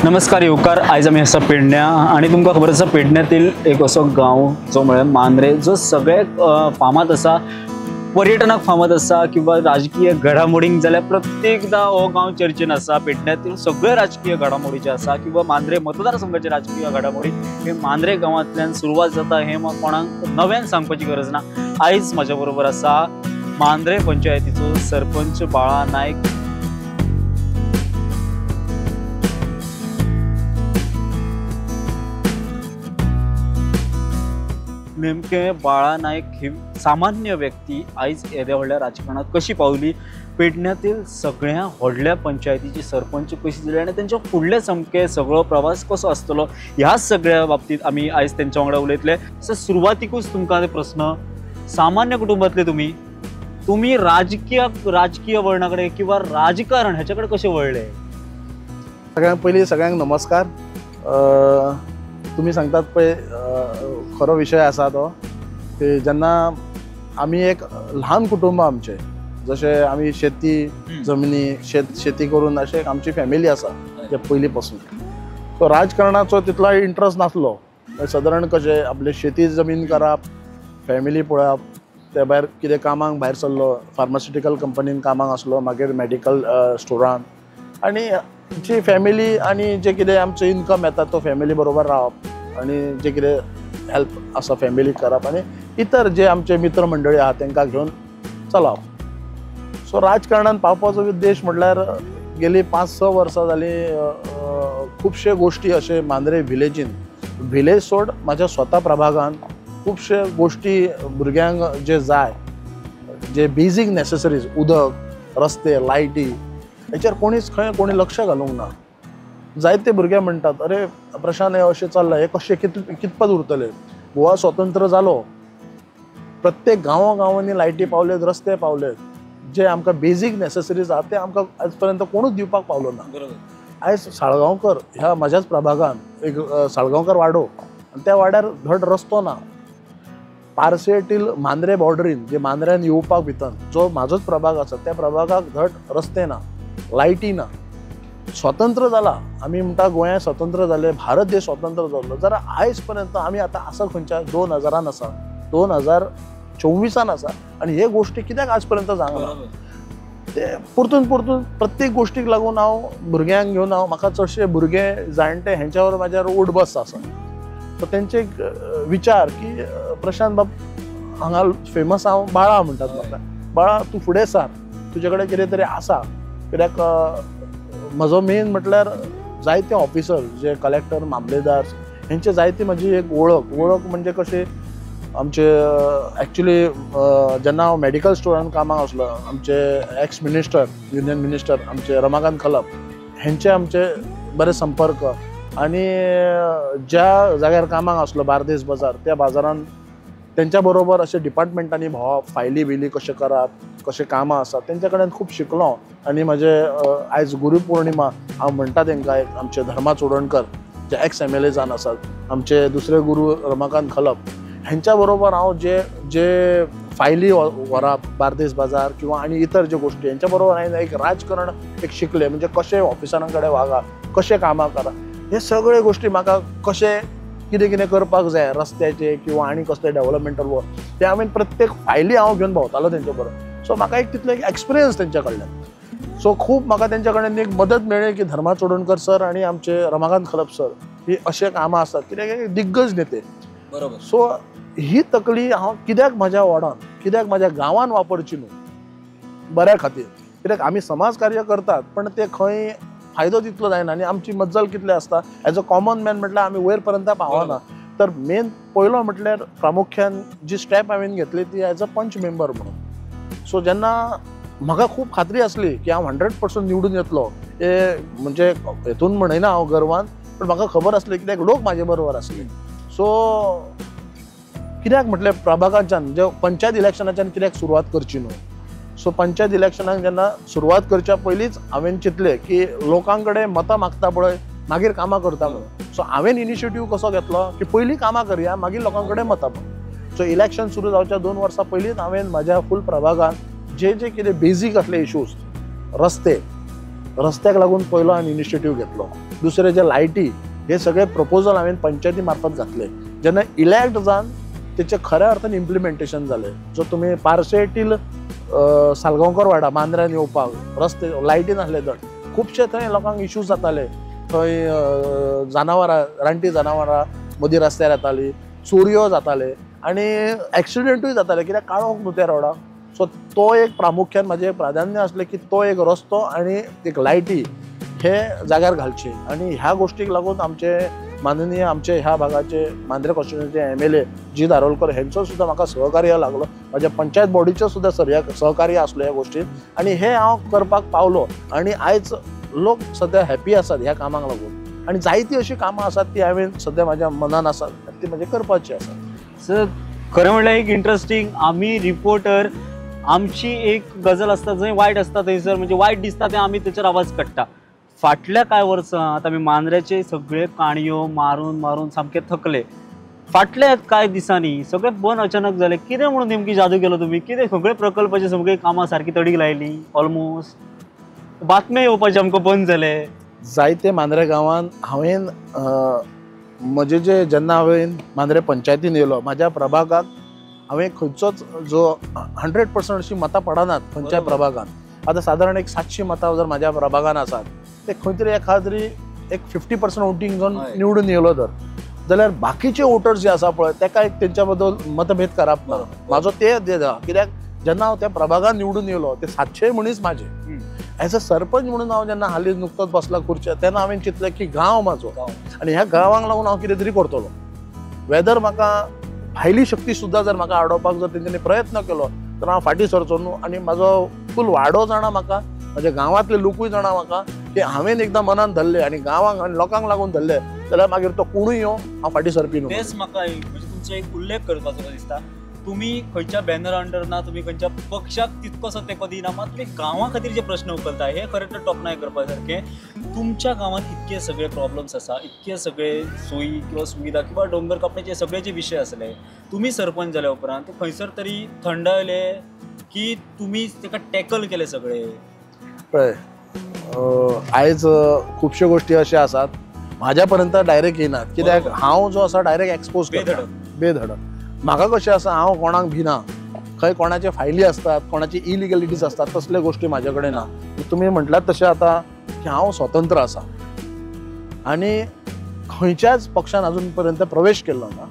नमस्कार येवकार. आयज आमी आसा पेडण्या आनी तुमकां खबर आसा पेडण्यातील एक असो गांव जो म्हळ्यार मांद्रे, जो सगळे फामाद आसा, पर्यटनाक फामाद आसा किंवा राजकीय घडामोडींक जाल्यार प्रत्येकदा हो गांव चर्चेन आसा. पेडण्यातील सगळे राजकीय घडामोडी जे आसा किंवा मांद्रे मतदारसंघाचे राजकीय घडामोडी हे मांद्रे गांवांतल्यान सुरवात जाता हे कोणाक नव्यान सांगपाची गरज ना. आयज म्हाज्या बरोबर आसा मांद्रे पंचायतीचो सरपंच बाळा नायक. नेमके बाळा नायक ही सामान्य व्यक्ती आयज येद्या व्हडल्या राजकारणात कशी पावली, पेडण्यातील सगळ्या व्हडल्या पंचायतीची सरपंच कशी जाली आनी तेंच्या फुडले सामके सगळो प्रवास कसो आसतलो ह्या सगळ्या बाबतीत आमी आयज तेंच्या वांगडा उलयतले. सो सुरवातीकूच तुमकां ते प्रस्न, सामान्य कुटुंबातले तुमी तुमी राजकीय वळणा कडेन किंवा राजकारण ह्याच्या कडेन कशें वळ्ळे? सगळ्यांत पयलीं सगळ्यांक नमस्कार. तुमी सांगतात पळय खरो विशय आसा तो की जेन्ना आमी एक ल्हान कुटुंब आमचें, जशें आमी शेती जमनी शेती करून अशें एक आमची फॅमिली आसा ते पयलीं पासून. सो राजकारणाचो तितलो इंट्रस्ट नासलो. सादारण कशें आपले शेती जमीन करप, फॅमिली पळोवप, ते भायर कितें कामाक भायर सरलो, फार्मास्युटिकल कंपनीन कामाक आसलो, मागीर मेडिकल स्टोरान, आनी जी फॅमिली आनी जे कितें आमचें इनकम येता तो फॅमिली बरोबर रावप आनी जे कितें हेल्प आसा फॅमिलीक करप आनी इतर जे आमचे मित्र मंडळी आहा तांकां घेवन चलावप. सो राजकारणान पावपाचो उद्देश म्हटल्यार गेली 5-6 वर्सां जालीं खुबशे गोश्टी अशे मांद्रे विलेजीन, विलेज सोड म्हाज्या स्वता प्रभागान खुबशे गोश्टी भुरग्यांक जे जाय, जे बेजीक नॅसेसरीज, उदक, रस्ते, लायटी, हेचेर कोणीच खंय कोणी लक्ष घालूंक ना. जायते भुरगे म्हणटात अरे प्रशांत हें अशें चल्लां, हें कशें कितपत उरतलें? गोवा स्वतंत्र जालो, प्रत्येक गांवा गांवांनी लायटी पावलेत, रस्ते पावलेत, जे आमकां बेजीक नॅसेसरीज आहा ते आमकां आयज पर्यंत कोणूच दिवपाक पावलो ना. आयज साळगांवकर ह्या म्हाज्याच प्रभागान एक साळगांवकर वाडो आनी त्या वाड्यार धड रस्तो ना. पार्से टील मांद्रे बॉर्डरीन जे मांद्र्यान येवपाक भितर जो म्हाजोच प्रभाग आसा त्या प्रभागाक धड रस्ते ना, लायटी ना. स्वतंत्र जाला, आमी म्हणटा गोंया स्वतंत्र जाले, भारत देश स्वतंत्र जालो, जाल्यार आयज पर्यंत आमी आतां आसा खंयच्या 2000 आसा, 2024 आसा आनी हे गोश्टी कित्याक आज पर्यंत जावंक ना? ते परतून परतून प्रत्येक गोश्टीक लागून हांव भुरग्यांक घेवन, हांव म्हाका चडशे भुरगे जाणटे हेंच्यावर म्हाज्यार उठ बस आसा. सो तेंचे एक विचार की प्रशांत बाब हांगा फेमस हांव बाळा म्हणटात म्हाका, बाळा तूं फुडें सार, तुजे कडेन कितें तरी आसा. कित्याक म्हजो मेन म्हटल्यार जायते ऑफिसर जे कलेक्टर, मामलेदार हेंचे जायती म्हजी एक वळख म्हणजे कशें आमचे एक्चुली जेन्ना हांव मेडिकल स्टोरान कामाक आसलो, आमचे एक्स मिनिस्टर, युनियन मिनिस्टर आमचे रमाकांत खलप हेंचे आमचे बरे संपर्क, आनी ज्या जाग्यार कामाक आसलो बार्देस बाजार, त्या बाजारान तेंच्या बरोबर अशें डिपार्टमेंटांनी भोंवप, फायली बिली कशें करप, कशें कामां आसा तेंच्या कडेन खूब शिकलो. आनी म्हजे आयज गुरू पौर्णिमा हांव म्हणटा तेंकां, एक आमचे धर्मा चोडणकर जे एक्स MLA जावन आसात, आमचे दुसरे गुरू रमाकांत खलप हेंच्या बरोबर हांव जे जे फायली व्हरप बार्देस बाजार किंवा आनी इतर ज्यो गोश्टी हेंच्या बरोबर हांवें एक राजकारण एक शिकलें, म्हणजे कशें ऑफिसरां कडेन वागा, कशें कामां करा, हे सगळे गोश्टी म्हाका कशें कितें कितें करपाक जाय रस्त्याचे किंवा आनी कसले डेव्हलपमेंटल वर्क, ते हांवें प्रत्येक फायली हांव घेवन भोंवतालो तेंच्या बरोबर. सो म्हाका एक तितलो एक एक्सपिरियन्स तेंच्या कडल्यान. सो खूब म्हाका तेंच्या कडेन एक मदत मेळ्ळी की धर्मा चोडणकर सर आनी आमचे रमाकांत खलप सर ही अशे कामां आसात कित्याक दिग्गज नेते. बरोबर. सो ही तकली हांव कित्याक म्हाज्या वॉर्डान, कित्याक म्हाज्या गांवान वापरची न्हू बऱ्या खातीर? कित्याक आमी समाज कार्य करतात पण ते खंय फायदो तितलो जायना आनी आमची मज्जल कितली आसता एज अ कॉमन मॅन म्हटल्यार आमी वयर पर्यंत पावना. तर मेन पयलो म्हटल्यार प्रामुख्यान जी स्टेप हांवें घेतली ती एज अ पंच मेंबर म्हणून. सो जेन्ना म्हाका खूब खात्री आसली की हांव 100% निवडून येतलो, हे म्हणजे हेतून म्हणना हांव गर्वान, पण म्हाका खबर आसली कित्याक लोक म्हाजे बरोबर आसले. सो कित्याक म्हटलें प्रभागाच्यान म्हणजे पंचायत इलेक्शनाच्यान कित्याक सुरवात करची न्हू? सो पंचायत इलेक्शनाक जेन्ना सुरवात करच्या पयलींच हांवें चिंतलें की लोकां कडेन मतां मागता पळय मागीर कामां करता म्हणून. सो हांवें इनिशिएटीव कसो घेतलो की पयलीं कामां करया मागीर लोकां कडेन मतां माग. सो इलेक्शन सुरू जावच्या 2 वर्सां पयलींच हांवें म्हाज्या फूल प्रभागान जे जे कितें बेजीक आसले इशूज, रस्ते, रस्त्याक लागून पयलो हांवें इनिशिएटीव घेतलो. दुसरे जे लायटी हे सगळे प्रपोजल हांवें पंचायती मार्फत घातले. जेन्ना इलेक्ट जावन तेचें खऱ्या अर्थान इम्प्लिमेंटेशन जालें. जो तुमी पार्सेटील सालगांवकर वाडा मांद्र्यान येवपाक रस्ते लायटी नासले धड, खुबशे थंय लोकांक इश्यूज जाताले. थंय जनावरां, रानटी जनावरां मदीं रस्त्यार येतालीं, चोरयो जाताले आनी एक्सिडंटूय जाताले कित्याक काळोख न्हू त्या रोडाक. सो तो एक प्रामुख्यान म्हाजें प्राधान्य आसलें की तो एक रस्तो आनी एक लायटी हे जाग्यार घालचे. आनी ह्या गोश्टीक लागून आमचे माननीय आमचे ह्या भागाचे मांद्रे कॉन्स्टिट्युएन्सीचे MLA जी दारोलकर हेंचो सुद्दां म्हाका सहकार्य लागलो, म्हाज्या पंचायत बॉडीचो सुद्दां सहकार्य आसलो ह्या गोश्टीन आनी हे हांव करपाक पावलो. आनी आयज लोक सद्या हॅपी आसात ह्या कामाक लागून आनी जायतीं अशीं कामां आसात ती हांवें सद्या म्हाज्या मनान आसात आनी ती म्हजे करपाची आसात. सर खरें म्हणल्यार एक इंट्रस्टींग, आमी रिपोर्टर आमची एक गजल आसता जंय वायट आसता थंयसर म्हणजे वायट दिसता तें आमी तेचेर आवाज काडटा. फाटल्या कांय वर्सां आतां आमी मांद्र्याचे सगळे काणयो मारून मारून सामके थकले. फाटल्या कांय दिसांनी सगळे बंद अचानक जाले. कितें म्हणून नेमकी जादू केलो तुमी? कितें सगळे प्रकल्पाचे सगळे कामां सारकी तडीक लायली? ऑलमोस्ट बातम्यो येवपाचे आमकां बंद जाले. जायते मांद्रे गांवांत हांवें म्हजे जे जेन्ना हांवें मांद्रे पंचायतीन येयलो म्हाज्या प्रभागाक हांवें खंयचोच जो 100% अशी मतां पडनात खंयच्याय प्रभागान. आतां सादारण एक 700 मतां जर म्हाज्या प्रभागान आसात ते खंय तरी एखाद्री एक 50% वोटींग जावन निवडून येयलो तर जाल्यार बाकीचे वोटर्स जे आसा पळय तेका एक तेंच्या बद्दल मतभेद करप ना. म्हाजो ते कित्याक जेन्ना हांव त्या प्रभागान निवडून येयलो ते 700 मनीस म्हाजे. एज अ सरपंच म्हणून हांव जेन्ना हालीं नुकतोच बसला खुर्चेर तेन्ना हांवें चिंतलें की गांव म्हाजो आनी ह्या गांवांक लागून हांव कितें तरी करतलो. वेदर म्हाका भायली शक्ती सुद्दां जर म्हाका आडोवपाक जर तेंच्यांनी प्रयत्न केलो तर हांव फाटीं सरचो न्हू. आनी म्हाजो फूल वाडो जाणा म्हाका, म्हाज्या गांवांतले लोकूय जाणा म्हाका की हांवें एकदां मनान धरलें आनी गांवांक आनी लोकांक लागून धरलें जाल्यार मागीर तो कोणूय येवं हांव फाटीं सरपी न्हू. तेच म्हाका म्हणजे तुमचो एक उल्लेख करपाचो दिसता, तुमी खंयच्या बॅनर अंडर ना, तुमी खंयच्या पक्षाक तितकोसो तेंको दिना, मात तुमी गांवा खातीर जे प्रश्न उखलता हे खरें तर तोखणाय करपा सारकें. तुमच्या गांवांत इतके सगळे प्रॉब्लम्स आसा, इतके सगळे सोयी किंवा सुविधा किंवा डोंगर कापण्याचे सगळे जे विशय आसले, तुमी सरपंच जाल्या उपरांत खंयसर तरी थंडायले की तुमी ताका टॅकल केले सगळे? पळय आयज खुबश्यो गोश्टी अश्यो आसात म्हाज्या पर्यंत डायरेक्ट येनात कित्याक हांव जो आसा डायरेक्ट एक्सपोज करता बेधडक. म्हाका कशें आसा हांव कोणाक भिना, खंय कोणाचे फायली आसतात, कोणाची इलिगलिटीज आसतात तसल्यो गोश्टी म्हाजे कडेन ना. तुमी म्हटल्यात तशें आतां की हांव स्वतंत्र आसा आनी खंयच्याच पक्षान अजून पर्यंत प्रवेश केल्लो ना.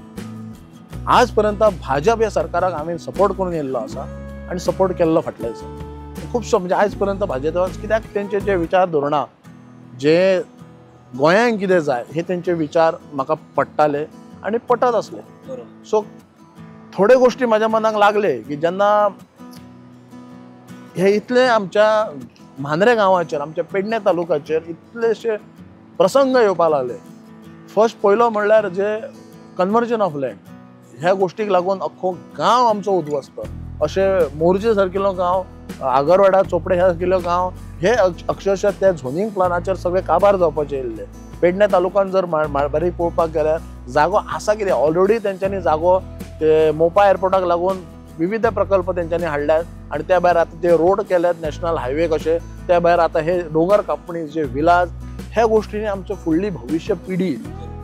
आज पर्यंत भाजप ह्या सरकाराक हांवें सपोर्ट करून येयल्लो आसा आनी सपोर्ट केल्लो फाटल्या दिसा खुबसो म्हणजे आयज पर्यंत भाजप कित्याक तेंचे जे विचार धोरणां जे गोंयांक कितें जाय हे तेंचे विचार म्हाका पडटाले आनी पटत आसले. सो थोड्यो गोश्टी म्हाज्या मनाक लागले की जेन्ना हे इतले आमच्या मांद्रे गांवाचेर आमच्या पेडणे तालुक्याचेर इतलेशे प्रसंग येवपाक लागले. फर्स्ट पयलो म्हणल्यार जे कन्वर्जन ऑफ लँड ह्या गोश्टीक लागून अख्खो गांव आमचो उद्ध्वस्त. अशें मोरजे सारकिल्लो गांव, आगरवाडा चोपडे ह्या सारकिल्लो गांव हे अक्षरशः त्या झोनींग प्लानाचेर सगळे काबार जावपाचे येयल्ले. पेडणे तालुक्यान जर बारीक पळोवपाक गेल्यार जागो आसा कितें ऑलरेडी तेंच्यांनी जागो ते मोपा एअरपोर्टाक लागून विविध प्रकल्प तेंच्यांनी हाडल्यात आनी त्या भायर आतां ते रोड केल्यात नॅशनल हायवे कशे, त्या भायर आतां हे दोंगर कापणी जे विलाज ह्या गोश्टींनी आमची फुडली भविश्य पिढी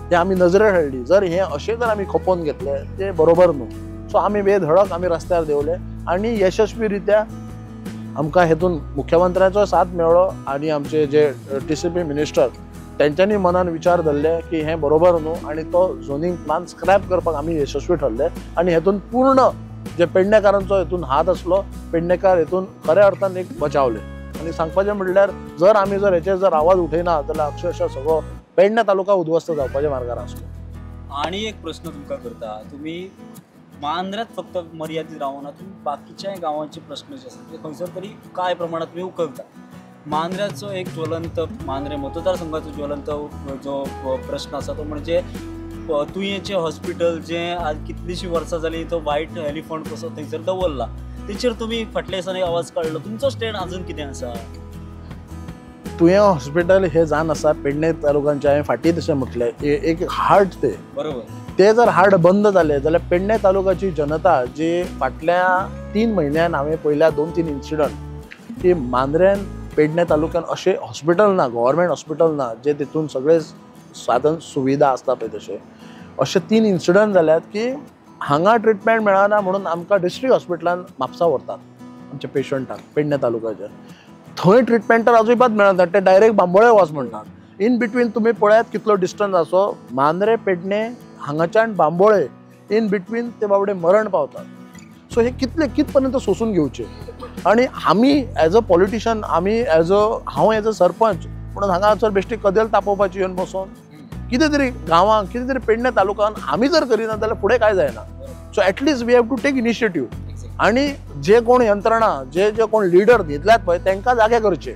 हे आमी नजरेर हाडली. जर हे अशें जर आमी खपोवन घेतले ते बरोबर न्हू. सो आमी बेधडक आमी रस्त्यार देंवले आनी यशस्वी रित्या आमकां हेतून मुख्यमंत्र्याचो साथ मेळ्ळो आनी आमचे जे TCP minister तेंच्यांनी मनान विचार धरले की हें बरोबर न्हू आनी तो झोनींग प्लान स्क्रॅप करपाक आमी यशस्वी ठरले. आनी हेतून पूर्ण जे पेडणेकारांचो हेतून हात आसलो, पेडणेकार हेतून खऱ्या अर्थान एक बचावले. आनी सांगपाचें म्हणल्यार जर आमी जर हेचेर जर आवाज उठयना जाल्यार अक्षरशः सगळो पेडणे तालुका उद्ध्वस्त जावपाच्या मार्गार आसलो. आनी एक प्रश्न तुमकां करता, तुमी मांद्र्यांत फक्त मर्यादीत रावना, तुमी बाकीच्याय गांवांचे प्रश्न जे आसात ते खंयसर तरी कांय प्रमाणांत तुमी उखलता. मांद्र्याचो एक ज्वलंत मांद्रे मतदारसंघाचो ज्वलंत जो प्रश्न आसा तो म्हणजे तुयेंचें हॉस्पिटल जें आज कितलींशीं वर्सां जालीं तो वायट एलिफंट कसो थंयसर दवरला, तेचेर तुमी फाटल्या दिसांनी आवाज काडलो. तुमचो स्टँड अजून कितें आसा? तुयें हॉस्पिटल हे जावन आसा पेडणे तालुक्यांचे हांवें फाटीं तशें म्हटलें एक हार्ट ते बरोबर, ते जर हार्ट बंद जाले जाल्यार पेडणे तालुक्याची जनता जी फाटल्या 3 म्हयन्यान हांवें पळयल्या 2-3 इन्सिडंट की मांद्र्यान पेडणे तालुक्यान अशें हॉस्पिटल ना, गव्हर्मेंट हॉस्पिटल ना जे तितून सगळे साधन सुविधा आसता पळय तशें. अशे 3 इन्सिडंट जाल्यात की हांगा ट्रिटमेंट मेळना म्हणून आमकां डिस्ट्रिक्ट हॉस्पिटलान म्हापसा व्हरतात आमच्या पेशंटाक पेडणे तालुक्याच्या. थंय ट्रिटमेंट तर अजिबात मेळना, ते डायरेक्ट बांबोळे वच म्हणटात. इन बिटवीन तुमी पळयात कितलो डिस्टन्स आसो, मांद्रे पेडणे हांगाच्यान बांबोळे इन बिटवीन ते बाबडे मरण पावतात. सो हे कितले कित पर्यंत सोसून घेवचे. आनी आमी एज अ पॉलिटिशन, आमी एज अ हांव एज अ सरपंच म्हणून हांगासर बेश्टी कदेल तापोवपाची येवन बसोन कितें तरी गांवांक कितें तरी पेडणे तालुक्यान आमी जर करिना जाल्यार फुडें कांय जायना. So at least we have to take initiative. आनी जे कोण यंत्रणा जे जे कोण लिडर न्हिदल्यात पळय तांकां जागे करचे,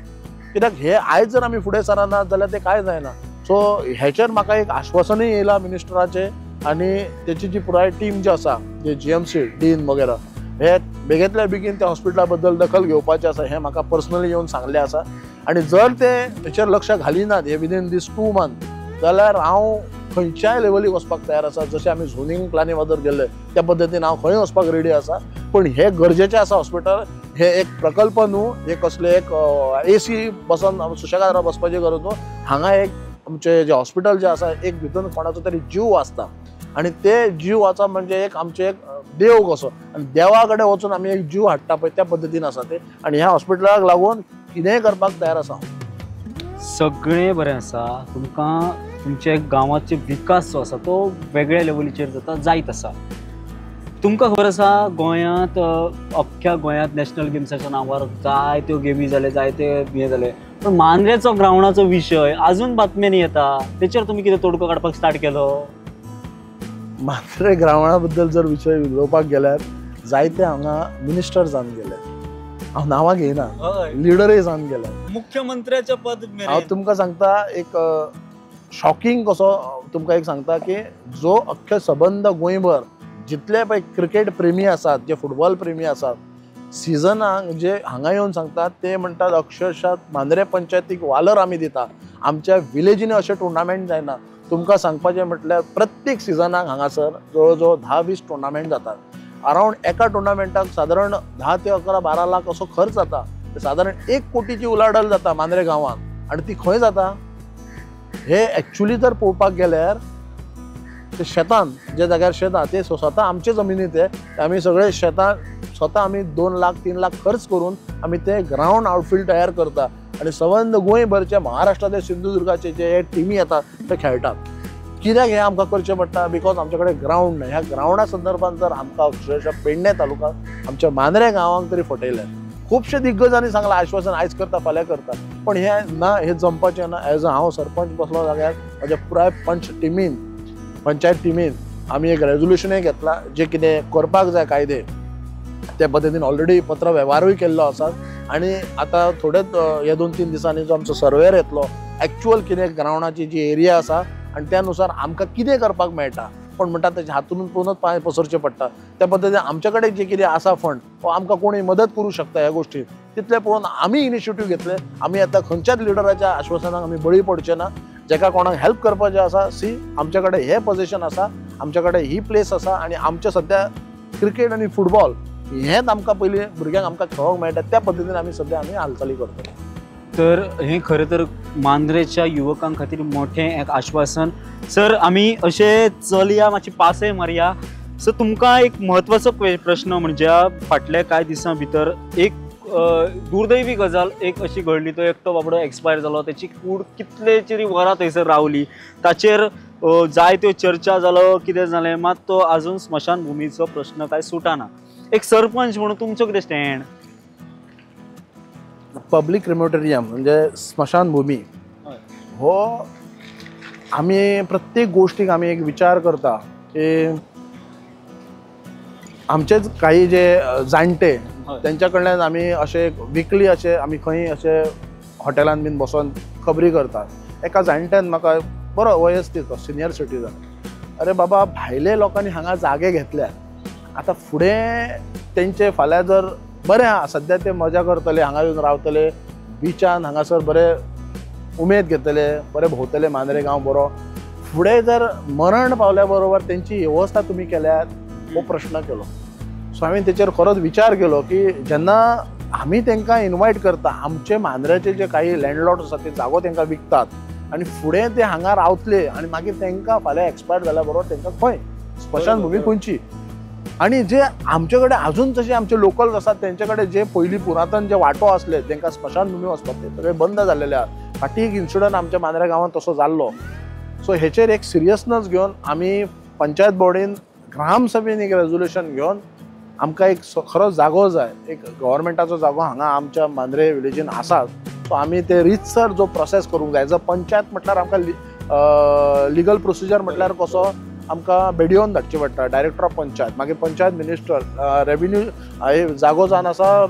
कित्याक हे आयज जर आमी फुडें सरना जाल्यार ते कांय जायना. सो हेचेर म्हाका एक आश्वासनूय येयलां मिनिस्टराचें आनी तेची जी पुराय टीम जी आसा, जे GMC dean वगैरे हे बेगींतल्या बेगीन त्या हॉस्पिटला बद्दल दखल घेवपाचें आसा हें म्हाका पर्सनली येवन सांगलें आसा. आनी जर ते हेचेर लक्ष घालिनात हे विदीन दीस 2 मंथ जाल्यार हांव खंयच्याय लेवलीक वचपाक तयार आसा. जशें आमी झोनींग प्लानी वदर गेल्ले त्या पद्दतीन हांव खंय वचपाक रेडी आसा. पण हे गरजेचें आसा हॉस्पिटल, हे एक प्रकल्प न्हू, हे कसले एक AC बसून सुशेगाद बसपाची गरज न्हू. हांगा एक आमचें जें हॉस्पिटल जें आसा एक भितून कोणाचो तरी जीव वाचता आनी ते जीव वाचप म्हणजे एक आमचें एक देव कसो आनी देवा कडेन वचून आमी एक जीव हाडटा पळय त्या पद्दतीन आसा ते. आनी ह्या हॉस्पिटलाक लागून कितेंय करपाक तयार आसा हांव. सगळें बरें आसा, तुमकां तुमच्या गांवाचो विकास जो आसा तो वेगळ्या लेवलीचेर जाता जायत आसा. तुमकां खबर आसा गोंयांत अख्ख्या गोंयांत नॅशनल गेम्साच्या नांवार जायत्यो गेमी जाले, जायते हें जाले, पण मांद्रेचो ग्रावंडाचो विशय अजून बातम्यांनी येता, तेचेर तुमी कितें तोडको काडपाक स्टार्ट केलो? मांद्रे ग्रावंडा बद्दल जर विशय उलोवपाक गेल्यार जायते हांगा मिनिस्टर जावन गेले, हांव नांवां घेयना, लिडरय जावन गेले, मुख्यमंत्र्याचें पद. हांव तुमकां सांगता एक शॉकिंग कसो तुमकां एक सांगता की जो अख्खे सबंद गोंयभर जितले पळय क्रिकेट प्रेमी आसात, जे फुटबॉल प्रेमी आसात, सिजनाक जे हांगा येवन सांगतात ते म्हणटात अक्षरशः मांद्रे पंचायतीक वालर आमी दिता, आमच्या विलेजीनी अशें टुर्नामेंट जायना. तुमकां सांगपाचें म्हटल्यार प्रत्येक सिजनाक हांगासर जवळ जवळ 10-20 टुर्नामेंट जातात. अरावंड एका टुर्नामेंटाक सादारण 10 ते 11-12 लाख असो खर्च जाता. सादारण 1 कोटीची उलाढाल जाता मांद्रे गांवांत. आनी ती खंय जाता हे एक्चुअली जर पळोवपाक गेल्यार ते शेतान, जे जाग्यार शेत आहा ते स्वता आमचे जमिनीत ते आमी सगळे शेतां स्वता आमी 2 लाख 3 लाख खर्च करून आमी ते ग्रावंड आउटफिल्ड तयार करता आनी सबंद गोंयभरचे महाराष्ट्रांतले सिंधुदुर्गाचे जे टिमी येतात ते खेळटात. कित्याक हें आमकां करचें पडटा? Because आमचे कडेन ग्रावंड ना. ह्या ग्रावंडा संदर्भात जर आमकां अक्षरशः पेडणे तालुक्यांत आमच्या मांद्रे गांवांक तरी फटयलें. खुबशे दिग्गजांनी सांगलां आश्वासन आयज करता फाल्यां करता, पण हें ना, हें जमपाचें ना. एज अ हांव सरपंच बसलो जाग्यार म्हज्या पुराय पंचायत टिमीन आमी एक रेजोल्युशनूय घेतलां, जें कितें करपाक जाय कायदे त्या पद्दतीन ऑलरेडी पत्र वेव्हारूय केल्लो आसा. आनी आतां थोडेच ह्या 2-3 दिसांनी जो आमचो सर्वेयर येतलो एक्चुअल कितें ग्रावंडाची जी एरिया आसा आनी त्या नुसार आमकां कितें करपाक मेळटा, पण म्हणटा तेजे हातून पळोवनच पांय पसरचे पडटा. त्या पद्दतीन आमचे कडेन जे कितें आसा फंड वो आमकां कोणूय मदत करूं शकता ह्या गोश्टीन, तितलें पळोवन आमी इनिशिएटीव घेतले. आमी आतां खंयच्याच लिडराच्या आश्वासनाक आमी बळी पडचे ना. जेका कोणाक हेल्प करपाचें आसा सी आमचे कडेन हें पोजिशन आसा, आमचे कडेन ही प्लेस आसा आनी आमचें सद्या क्रिकेट आनी फुटबॉल हेंच आमकां पयलीं भुरग्यांक आमकां खेळोंक मेळटा त्या पद्दतीन आमी सद्या आमी हालचाली करतले. तर हें खरें तर मांद्रेच्या युवकां खातीर मोठें एक आश्वासन. सर आमी अशें चलया मातशी पासय मारया. सो तुमकां एक म्हत्वाचो प्रश्न म्हणजे फाटल्या कांय दिसां भितर एक दुर्दैवी गजाल एक अशी घडली, तो एकटो बाबडो एक्सपायर जालो, तेची कूड कितले तरी वरां थंयसर रावली, ताचेर जायत्यो चर्चा जालो, कितें जालें, मात तो आजून स्मशानभुमीचो प्रश्न कांय सुटना. एक सरपंच म्हणून तुमचो कितें स्टँड? पब्लीक क्रिमेटोरियम म्हणजे स्मशानभूमी हो आमी प्रत्येक गोष्टीक आमी एक विचार करता की आमचेच काही जे जाणटे तेंच्या कडल्यान आमी अशे विकली अशे आमी खंय अशे हॉटेलान बीन बसोन खबरी करतात. एका जाणट्यान म्हाका बरो वयस्तीक तो सिनियर सिटीजन, अरे बाबा भायले लोकांनी हांगा जागे घेतल्यात, आतां फुडें तेंचे फाल्यां जर बरें आहा सद्या ते मजा करतले, हांगा येवन रावतले बिचान, हांगासर बरे उमेद घेतले, बरे भोंवतले, मांद्रे गांव बरो, फुडें जर मरण पावल्या बरोबर तेंची वेवस्था तुमी केल्यात हो प्रश्न केलो. सो हांवें तेचेर खरोच विचार केलो की जेन्ना आमी तांकां इनवायट करता. आमचे मांद्र्याचे जे काही लँडलॉर्ड आसा ते जागो तांकां विकतात आनी फुडें ते हांगा रावतले आनी मागीर तांकां फाल्यां एक्सपायर जाल्या बरोबर तांकां खंय स्मशानभूमी खंयची. आनी जे आमचे कडेन अजून जशे आमचे लोकल्स आसात तेंचे कडेन जे पयलीं पुरातन जे वांटो आसले तांकां स्मशानभूमी वचपाक ते सगळे बंद जाल्लेले आसा. फाटीं एक इन्सिडंट आमच्या मांद्र्या गांवांत तसो जाल्लो. सो हेचेर एक सिरियसनस घेवन आमी पंचायत बोर्डीन ग्रामसभेन एक रेजोल्युशन घेवन आमकां एक खरो जागो जाय, एक गव्हर्मेंटाचो जागो हांगा आमच्या मांद्रे विलेजीन आसा. सो आमी ते रितसर जो प्रोसेस करूंक जाय. एज अ पंचायत म्हटल्यार आमकां लिगल प्रोसिजर म्हटल्यार कसो आमकां बेडिओन धाडचें पडटा, डायरेक्टर ऑफ पंचायत, मागीर पंचायत मिनिस्टर, रेवेन्यू जागो जावन आसा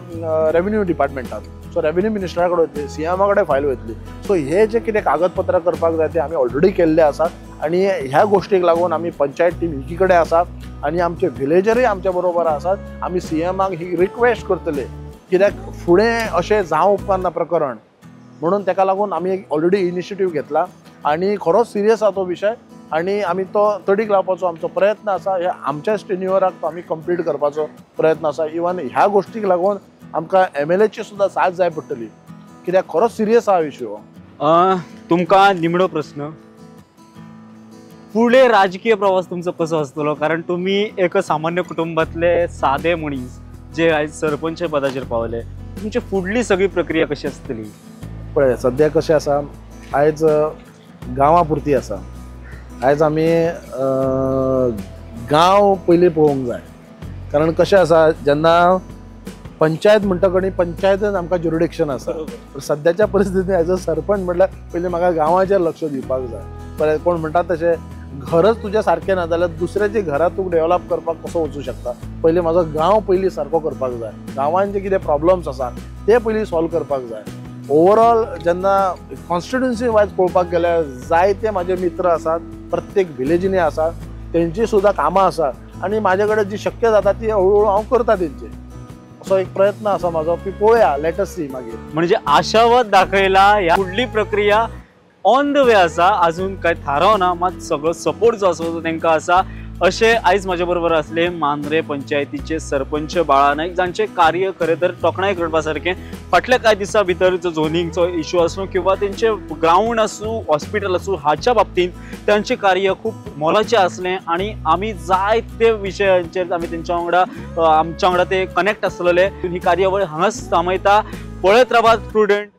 रेवेन्यू डिपार्टमेंटान, सो रेवेन्यू मिनिस्टरा कडेन वयतली, सीएमा कडेन फायल वयतली. सो हे जे कितें कागदपत्रां करपाक जाय ते आमी ऑलरेडी केल्ले आसा आनी ह्या गोश्टीक लागून आमी पंचायत टीम एकी कडेन आसा आनी आमचे विलेजरूय आमच्या बरोबर आसात. आमी सीएमाक ही रिक्वेस्ट करतले कित्याक फुडें अशें जावं उपकारना प्रकरण, म्हणून ताका लागून आमी एक ऑलरेडी इनिशिएटीव घेतला आनी खरोच सिरियस आसा तो विशय आनी आमी तो तडीक लावपाचो आमचो प्रयत्न आसा. ह्या आमच्याच टेन्युअराक तो आमी कंप्लीट करपाचो प्रयत्न आसा. इवन ह्या गोश्टीक लागून आमकां एमएलएची सुद्दां साथ जाय पडटली कित्याक खरोच सिरियस आसा विशय हो. तुमकां निमणो प्रस्न, फुडें राजकीय प्रवास तुमचो कसो आसतलो? कारण तुमी एक सामान्य कुटुंबांतले सादे मनीस जे आयज सरपंच पदाचेर पावले, तुमची फुडली सगळी प्रक्रिया कशी आसतली? पळय सद्या कशें आसा, आयज गांवा पुरती आसा. आयज आमी गांव पयलीं पळोवंक जाय, कारण कशें आसा जेन्ना पंचायत म्हणटा कणी पंचायतीन आमकां ज्युरिडिक्शन आसा. सद्याच्या परिस्थितीन एज अ सरपंच म्हटल्यार पयलीं म्हाका गांवाचेर लक्ष दिवपाक जाय. पळय कोण म्हणटा तशें घरच तुज्या सारकें ना जाल्यार दुसऱ्याच्या घरां तूं डेव्हलप करपाक कसो वचूं शकता. पयलीं म्हाजो गांव पयलीं सारको करपाक जाय, गांवान जे कितें प्रॉब्लम्स आसा ते पयलीं सॉल्व करपाक जाय. ओवरऑल जेन्ना कॉन्स्टिट्युन्सी वायज पळोवपाक गेल्यार जायते म्हाजे मित्र आसात, प्रत्येक विलेजींनी आसात, तेंची सुद्दां कामां आसा आनी म्हाजे कडेन जी शक्य जाता ती हळूहळू हांव करता तेंचे. असो एक प्रयत्न आसा म्हाजो की पळोवया, let us सी मागीर. म्हणजे आशावाद दाखयला, ह्या फुडली प्रक्रिया ऑन the way आसा, अजून काय थाराव ना, मात सगळो सपोर्ट जो आसा तो तांकां आसा. अशें आयज म्हाजे बरोबर आसले मांद्रे पंचायतीचे सरपंच बाळा नायक, जांचे कार्य खरें तर तोखणाय करपा सारकें. फाटल्या कांय दिसां भितर जो झोनिंगचो इशू आसूं किंवा तेंचे ग्रावंड आसूं, हॉस्पिटल आसूं, हाच्या बाबतींत तांचें कार्य खूब मोलाचें आसलें आनी आमी जायते विशयांचेर आमी तेंच्या वांगडा आमच्या वांगडा ते कनेक्ट आसलेले. ही कार्यावळ हांगाच थांबयता. पळयत रावात प्रुडंट.